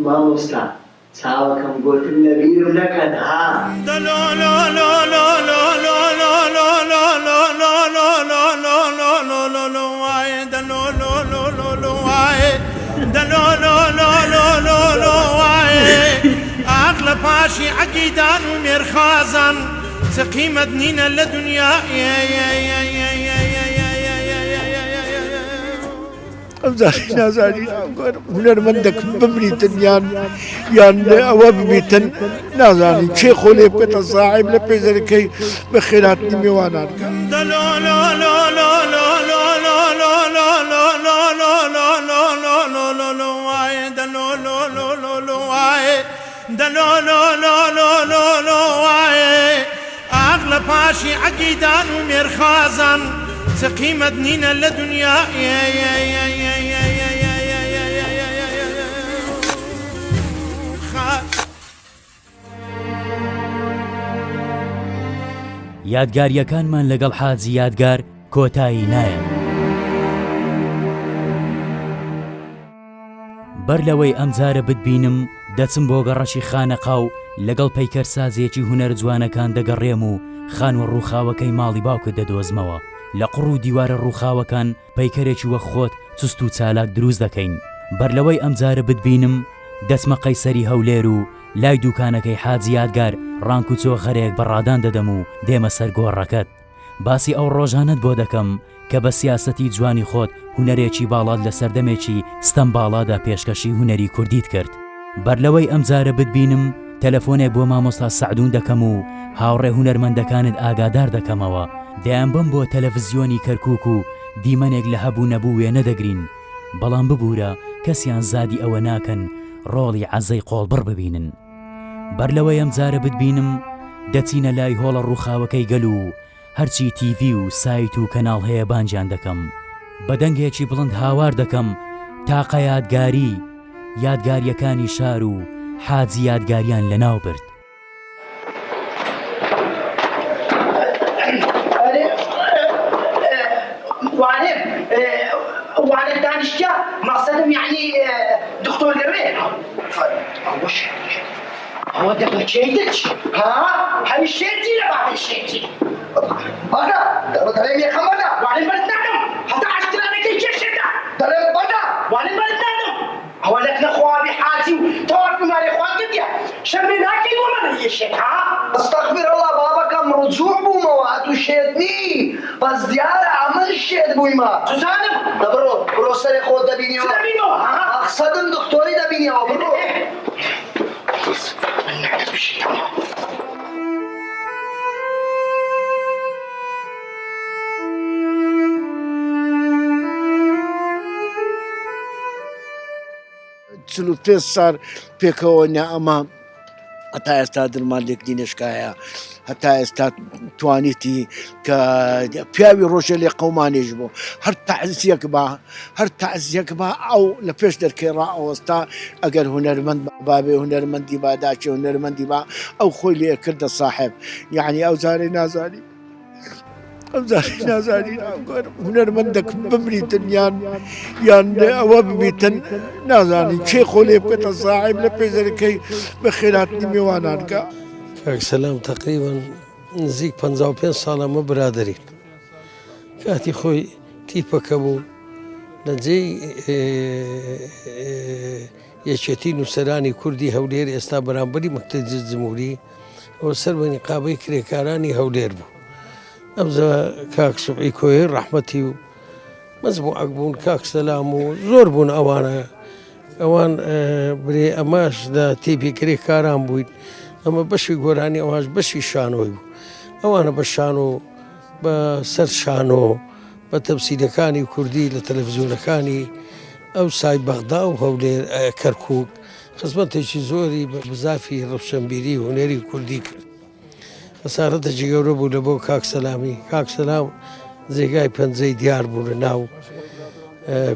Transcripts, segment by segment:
مامۆستا چاوەکەم گۆتم لەبیرم نەکەن ها. ئاخ لە پاشی عەگیدان و مێرخازان چ قیمەت نینە لە دونیا. ئەمجارەی نازانی هونەرمەندەک بمریتن یان یان ئەوە ببیتن نازانی کێ خۆ لێ بکەتە ساحێب لە پێزەرەکەی بە خێراتنی میوانان کە. ئاخ لە پاشی عەگیدان و مێرخازان چ قیمەت نینە لە دونیا. یادگارییەکانمان لەگەڵ حاجی یادگار کۆتایی نایەن. بەر لەوەی ئەمجارە بتبینم دەچم بۆ گەڕەکی خانەقا و لەگەڵ پەیکەرسازێکی هونەرە جوانەکان دەگەڕێم و خانووە ڕووخاوەکەی ماڵی باوکت دەدۆزمەوە. لە قوڕ و دیوارە ڕووخاوەکان پەیکەرێکی وەک خۆت چوست و چالاک دروست دەکەین. بەر لەوەی ئەمجارە بتبینم دەچمە قەیسەری هەولێر و لای دووکانەکەی حاجی یادگار ڕانک و چۆغەرێک بە ڕادان دەدەم و دێمە سەر گۆڕەکەت. باسی ئەو ڕۆژانەت بۆ دەکەم کە بە سیاسەتی جوانی خۆت هونەرێکی باڵات لە سەردەمێکی ستەم باڵادا پێشکەشی هونەری کوردیت کرد. بەرلەوەی ئەمجارە بتبینم تەلەفۆنێک بۆ مامۆستا سەعدون دەکەم و هاوڕێ هونەرمەندەکانت ئاگادار دەکەمەوە، دەیانبەم بۆ تەلەفزیۆنی کەرکوک و دیمەنێک لە هەبوو نەبوو وێنە دەگرین، بەڵام ببورە کەسیان زادی ئەوە ناکەن ڕۆڵی عەزەی قۆڵبڕ ببینن. بەرلەوەی ئەمجارە بتبینم دەچینە لای هۆڵە ڕووخاوەکەی گەل و هەرچی تیڤی و سایت و کەناڵ هەیە بانگیان دەکەم. بە دەنگێکی بڵند هاوار دەکەم تاقە یادگاری، یادگارییەکانی شار و حاجی یادگاریان لەناو برد. ئەوە دەبە کێیتت ها هەی شێتی لە بابەی شێتی بەدە دەڵێ دەڵێم یەکەم بەدە وانەی بەرز نادەم هەتا ئاشکرا نەکەی کێ شێتە دەڵێم بەدە وانەی بەرز نادەم ئەوە لەک نەخوابی حاجی و تەواف مارێ خوات کردیە شەرمێ ناکەی بۆ من هی شێت ها استغفر اللە بابەکەم ڕجوع بوومەوە ئەتوو شێت نی بەس دیارە ئەمن شێت بوویمە چزانم دە بڕۆ بڕۆ سەرێ خۆت دەبینیەوە چ دەبینمەوە ها مەقسەدم دختۆری دەبینیەوە بڕۆ. 45 سال پێکەوە نە ئەمە هەتا ئێستا دڵمان لێکدی نشکایە هەتا ئێستا توانیتی کە پیاوی ڕۆژێ لێ قەومانیش بوو هەر تەعزیەک با هەر تەعزیەک با ئەو لە پێش دەرکەی ڕائەوەستا ئەگەر هونەرمەند بابێ هونەرمەندی با داچێ هونەرمەندی با ئەو خۆی لێ کردە ساحێب یعنی ئەو جارەی نازانی ئەو جارەی نازانی هونەرمەندەک بمریتن یان یان ئەوە ببیتن نازانی کێ خۆ لێ بکەتە ساحێب لە پێش دەرکەی بە خێراتنی میوانان کە. کاک سەلام تەقریبەن نزیک 55 ساڵە مە برادەرین کاتی خۆی تیپەکە بوو لە جێی یەکێتی نووسەرانی کوردی هەولێر ئێستا بەرامبەری مەکتەجی جمهوری ئەوە سەر بە نیقابەی کرێکارانی هەولێر بوو ئەمجا کاک سوبعی کۆیەی ڕەحمەتی و مەجموعەک بوون کاک سەلام و زۆر بوون ئەوانە ئەوان برێ ئەمەش لە تیپی کرێکاران بووین ئەمە بەشی گۆرانی ئەوهاش بەشی شانۆی بوو ئەوانە بە شانۆ بە سەر شانۆ بە تەمسیلەکانی کوردی لە تەلەفزیۆنەکانی ئەو سای بەغدا و هەولێر کەرکوک خزمەتێکی زۆری بە بزافی ڕەوشەنبیری هونەری کوردی کرد. خەسارەتێکی گەورە بوو لە بۆ کاک سەلامی. کاک سەلام جێگای پەنجەی دیار بوو لە ناو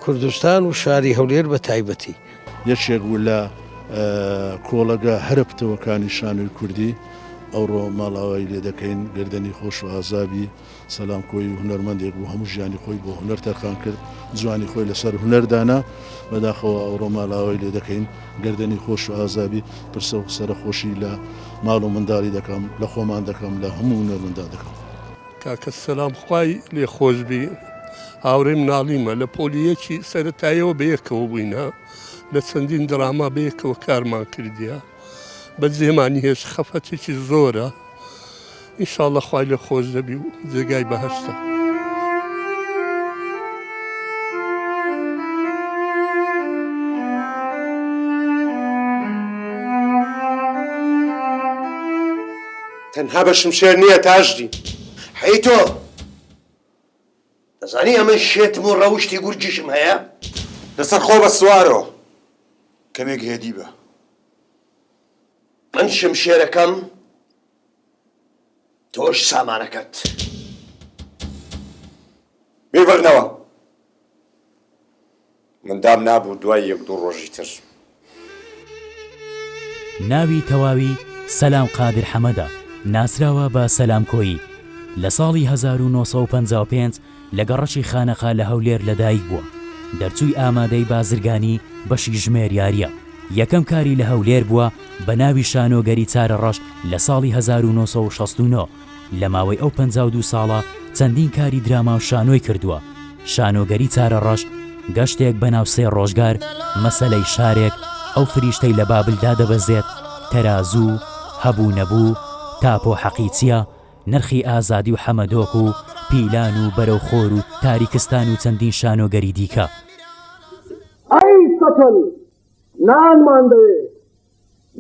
کوردستان و شاری هەولێر بە تایبەتی. یەکێک بوو لە کۆڵەگە هەرە پتەوەکانی شانۆی کوردی. ئەوڕۆ ماڵئاوایی لێ دەکەین، گەردەنی خۆش و ئازابی، سەلام کۆیی هونەرمەندێک بوو هەموو ژیانی خۆی بۆ هونەر تەرخان کرد، جوانی خۆی لەسەر هونەر دانا، بەداخەوە ئەوڕۆ ماڵئاوایی لێ دەکەین، گەردەنی خۆش و ئازابی، پرسە و سەرەخۆشی لە ماڵ و منداڵی دەکەم، لە خۆمان دەکەم، لە هەموو هونەرمەندان دەکەم. کاکە سەلام خوای لێ خۆش بی هاوڕێی مناڵیمە لە پۆلی یەکی سەرەتاییەوە بەیەکەوە بووینە لە چەندین دراما بەیەکەوە کارمان کردیە بە جێمانی هێشت خەفەتێکی زۆرە ئینشاءاللە خوای لێ خۆش دەبی و جێگای بەهەشتە. تەنها بە شمشێر نییە تاژدین. حەی تۆ دەزانی ئەمن شێتم و ڕەوشتی گورجیشم هەیە؟ لەسەر خۆ بە سوارۆ کەمێک هێدی بە. من شمشێرەکەم تۆش سامانەکەت. بیبڕنەوە. من دام نابوو دوای یەک دوو ڕۆژی تر. ناوی تەواوی سەلام قادر حەمەدە، ناسراوە بە سەلام کۆیی، لە ساڵی 1955 لە گەڕەکی خانەقا لە هەولێر لەدایک بووە، دەرچووی ئامادەی بازرگانی بەشی ژمێریارییە، یەکەم کاری لە هەولێر بووە بە ناوی شانۆگەری چارەڕەش لە ساڵی 1969. لە ماوەی ئەو 52 ساڵە چەندین کاری دراما و شانۆی کردووە، شانۆگەری چارەڕەش، گەشتێک بە ناو سێ ڕۆژگار، مەسەلەی شارێک، ئەو فریشتەی لە بابل دادەبەزێت، تەرازوو، هەبوو نەبوو، تاپۆ حەقی چییە، نرخی ئازادی و حەمەدۆک و پیلان و بەرەو خۆر و تاریکستان و چەندین شانۆگەری دیکە. ئەی سەتڵ نانمان دەوێ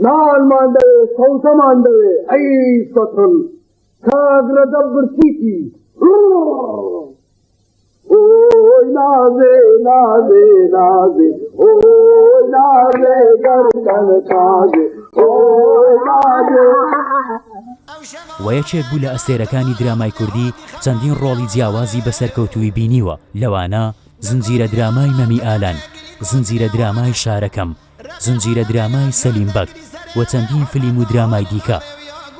نانمان دەوێ سەوزەمان دەوێ ئەی سەتڵ کاک رەجەب برسیتی ئۆی نازێ نازێ نازێ ئۆی نازێ گەردەن تازێ ئۆی نازێ. وە یەکێک بوو لە ئەستێرەکانی درامای کوردی چەندین ڕۆڵی جیاوازی بە سەرکەوتوویی بینیوە لەوانە، زنجیرە درامای مەمی ئالان، زنجیرە درامای شارەکەم، زنجیرە درامای سەلیم بەگ و چەندین فلیم و درامای دیکە.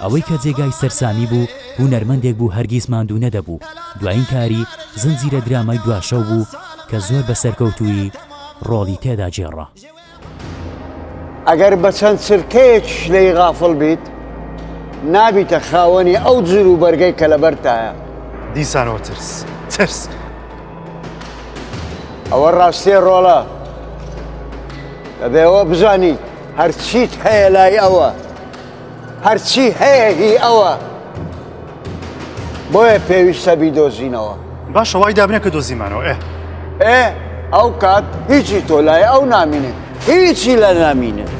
ئەوەی کە جێگای سەرسامی بوو هونەرمەندێک بوو هەرگیز ماندوو نەدەبوو، دوایین کاری زنجیرە درامای دواشەو بوو کە زۆر بە سەرکەوتوویی ڕۆڵی تێدا گێڕا. ئەگەر بە چەند چرکەیەکیش لێی غافڵ بیت، نابیتە خاوەنی ئەو جل و بەرگەی کە لەبەرتایە. دیسانەوە ترس، ترس. ئەوە ڕاستیە ڕۆڵە. دەبێ ئەوە بزانی هەرچیت هەیە لای ئەوە، هەرچی هەیە هی ئەوە. بۆیە پێویستە بیدۆزینەوە. باشە وای دابنێ کە دۆزیمانەوە ئێ. ئێ ئەو کات هیچی تۆ لای ئەو نامینێت، هیچی لە نامینێت.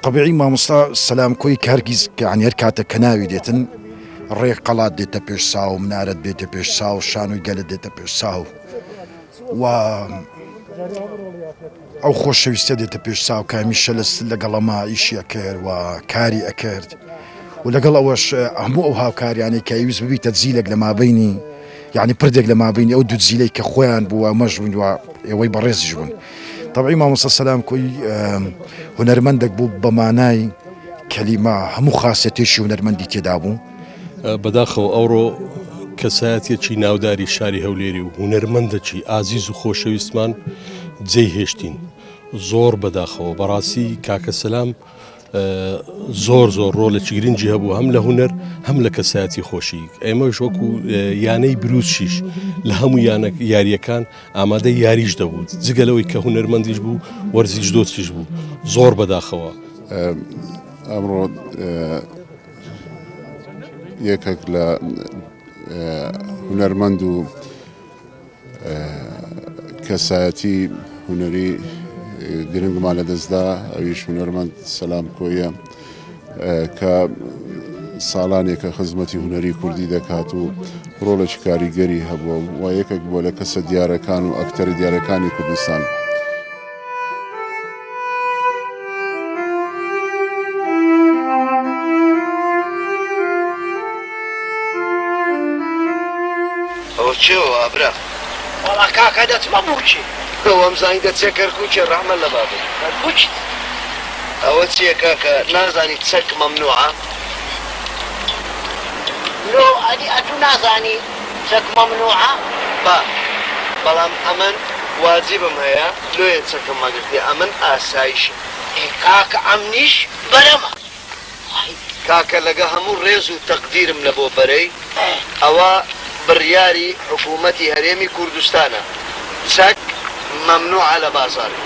تەبیعی مامۆستا سەلام کۆی کە هەرگیز یانی هەر کاتێک کە ناوی دێتن ڕێک قەڵات دێتە پێش چاو منارەت دێتە پێش چاو شانۆی گەلت دێتە پێش چاو و ئەو خۆشەویستە دێتە پێش چاو کە هەمیشە لە لەگەڵەما ئیشی ئەکرد و کاری ئەکرد و لەگەڵ ئەوەش هەموو ئەو هاوکاریانەی کە ئەیویست ببیتە جیلێک لە مابینی یعنی پردێک لە مابینی ئەو دوو جیلەی کە خۆیان بووە مەش بوون و ئێوەی بەڕێزیش بوون تەبعی مامۆستا سەلام کۆی هونەرمەندێک بوو بە مانای کەلیمە هەموو خاسێتێکی هونەرمەندی تێدا بوو. بەداخەوە ئەوڕۆ کەسایەتیەکی ناوداری شاری هەولێری و هونەرمەندەکی ئازیز و خۆشەویستمان جێی هێشتین زۆر بەداخەوە بەڕاستی کاکە سەلام زۆر زۆر ڕۆلێکی گرنگی هەبوو هەم لە هونەر هەم لە کەسایەتی خۆشی ئێمەش وەکو یانەی بروچیش لە هەموو یانە یاریەکان ئامادە یاریش دەبوو جگە لەوەی کە هونەرمەندیش بوو وەرزیش دۆستیش بوو زۆر بەداخەوە. ئەمڕۆ یەکێک لە هونەرمەند و کەسایەتی هونەری گرنگمان لەدەستدا ئەویش هونەرمەند سەلام کۆیە کە ساڵانێکە خزمەتی هونەری کوردی دەکات و ڕۆڵێکی کاریگەری هەبووە و یەکێک بووە لە کەسە دیارەکان و ئەکتەرە دیارەکانی کوردستان. ئەوە چێوە ئابرا؟ وەڵا کاکە دەچمە بووکی. وامزانی دەچێ کەرکووکێ ڕەحمەت لە بابت. کەرکووک؟ ئەوە چیە کاکە نازانی چەک مەمنوعە؟ لۆ ئەدی ئەتوو نازانی چەک مەمنوعە؟ با بەڵام ئەمن واجبم هەیە لۆیە چەکم مەگرتیە ئەمن ئاسایشم. ئێ کاکە ئەمنیش بەرەمە. کاکە لەگە هەموو ڕێز و تەقدیرم لە بۆ بەرەی ئەوە بڕیاری حکومەتی هەرێمی کوردستانە چەک مەمنوعە لە بازاری.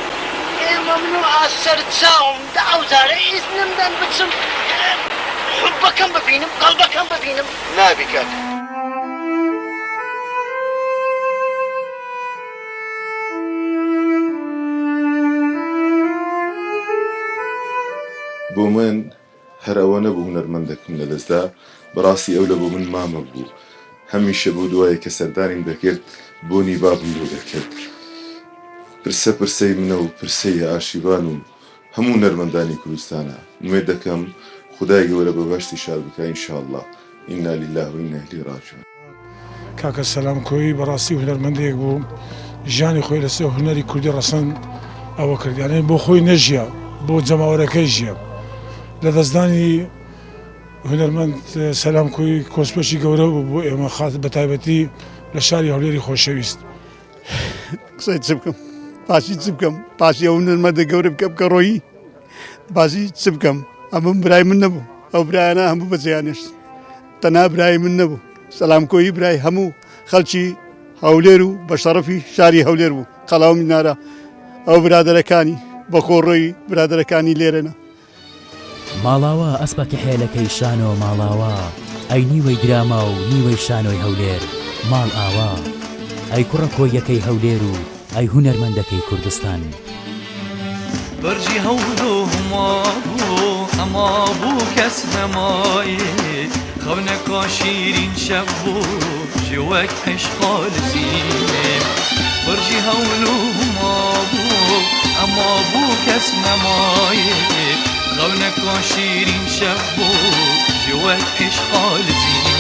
ئێ مەمنوعە سەرچاوم دە ئەوجارە ئیزنم دەن بچم حوبەکەم ببینم قەڵبەکەم ببینم. نابی کاکە. بۆ من هەر ئەوە نەبوو هونەرمەندەکم لەدەستدا، بەڕاستی ئەو لە بۆ من مامە بوو، هەمیشە بۆ دوایە کە سەردانیم دەکرد بۆنی بابم بۆ دەکرد. پرسە پرسەی منە و پرسەی ئارشیڤان و هەموو هونەرمەندانی کوردستانە. ئومێد دەکەم خودای گەورە بە بەهەشتی شاد بکا ان شاء اللە. انا للە و انا الیه راجعون. کاکە سەلام کۆیی بەڕاستی هونەرمەندێک بوو ژیانی خۆی لەسەر هونەری کوردی ڕەسەن ئەوە کرد یانێ بۆ خۆی نەژیا بۆ جەماوەرەکەی ژیا لە دەستدانی هونەرمەند سەلام کۆیی کۆسپێکی گەورە بوو بۆ ئێمە خات بە تایبەتی لە شاری هەولێری خۆشەویست. قسەی چ بکەم باسی چ بکەم باسی ئەو هونەرمەندە گەورە بکەم کە ڕۆیی باسی چ بکەم ئەمە برای من نەبوو ئەو برایانە هەموو بەجێیانێشت تەنها برای من نەبوو سەلام کۆیی برای هەموو خەڵکی هەولێر و بە شەڕەفی شاری هەولێر بوو قەڵاو مینارە ئەو برادەرەکانی بە خۆڕۆیی برادەرەکانی لێرەنە. ماڵاوا ئەسپە کحێلەکەی شانۆ ماڵاوا ئەی نیوەی دراما و نیوەی شانۆی هەولێر ماڵ ئاوا ئەی کوڕە کۆییەکەی هەولێر و ئەی هونەرمەندەکەی کوردستان. بەرجی هەولو مابوو ئەما بوو کەس نەمایێ خەونەکا شیرین شەف بوو ژ وەک عشقا لزینێ بەرجی هەولو مابوو ئەما بوو کەس نەمایێ خەونەکا شیرین شەف بوو ژ وەک عشقا لزینێ.